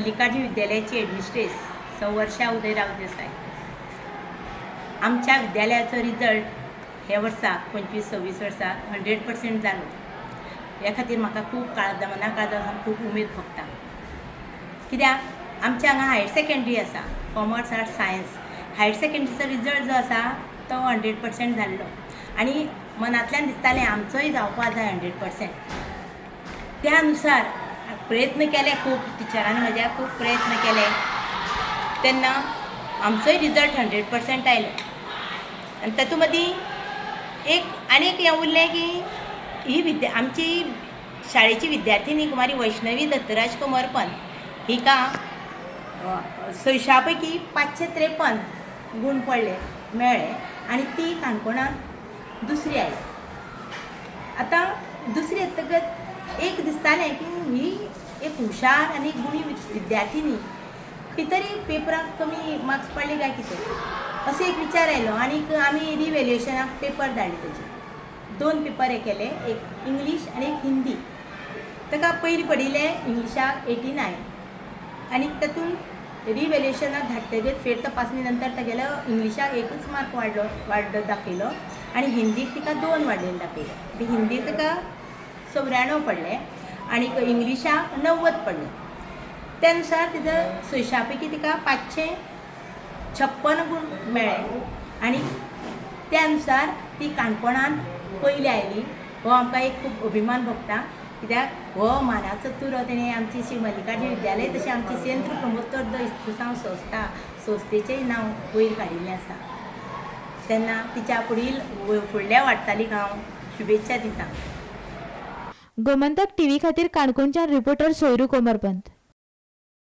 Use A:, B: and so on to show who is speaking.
A: मल्लिकार्जुन विद्यालयाची एडमिस्ट्रेस सौ वर्षा उदयराव देसाय. आमच्या विद्यालयाचो रिजल्ट ह्या वर्सा 25-26 वर्सा 100% जालो. ह्या खातीर म्हाका खूब काळजा, मना काळजा सावन खूब उमेद भोगता, कित्याक आमच्या हांगा हायर सेकेंडरी आसा, कॉमर्स, आर्ट्स, सायन्स. हायर सेकेंडरीचो रिजल्ट जो आसा तो 100% जाल्लो आनी मनांतल्यान दिसतालें, आमचोय जावपा जाय 100%. त्या अनुसार प्रयत्न केले खूब. टिचरांनी म्हज्या खूब प्रयत्न केले तेन्ना आमचोय रिजल्ट 100% आयलो. आनी तातूंत मदीं एक आनी एक हें उरलें की ही आमची शाळेची विद्यार्थिनी कुमारी वैष्णवी दत्तराज कोमरपंत हिका 600 पैकी 553 गूण पडले, मेळ्ळे आनी ती काणकोणांत दुसरी आयली. आतां दुसरी येतकच एक दिसतालें की ही एक हुशार आनी गुणी विद्यार्थिनी, खंय तरी पेपराक कमी मार्क्स पडले काय कितें, असो एक विचार आयलो. आनीक आमी रिवेल्युएशनाक पेपर धाडले. तेजे दोन पेपर हे केले, एक इंग्लीश आनी एक हिंदी. ताका पयलीं पडिल्ले इंग्लिशाक 89 आनी तातूंत रिवेल्युएशनाक धाडटगीर, फेर तपासणी नंतर तागेलो इंग्लिशाक एकूच मार्क वाडलो, वाडलो दाखयलो आनी हिंदीक तिका दोन वाडलेले दाखयले. हिंदीक ताका 94 पडले आनी इंग्लिशाक 90 पडले. त्या नुसार तिजो 600 पैकी तिका 556 गूण मेळ्ळे आनी त्या अनुसार ती काणकोणांत पयली आयली. हो आमकां एक खूब अभिमान भोगता, कित्याक हो मानाचो तुरो तेणें आमची श्री मल्लिकार्जुन विद्यालय तशें आमची सेंत्र प्रमोतर the इस्पिरितुसांव संस्था, संस्थेचेंय नांव वयर काडिल्लें आसा. तेन्ना तिच्या फुडील फुडल्या वाटचालीक हांव शुभेच्छा दितां.
B: गोमंतक टीव्ही खातीर काणकोणच्यान रिपोर्टर सोयरू कोमरपंत.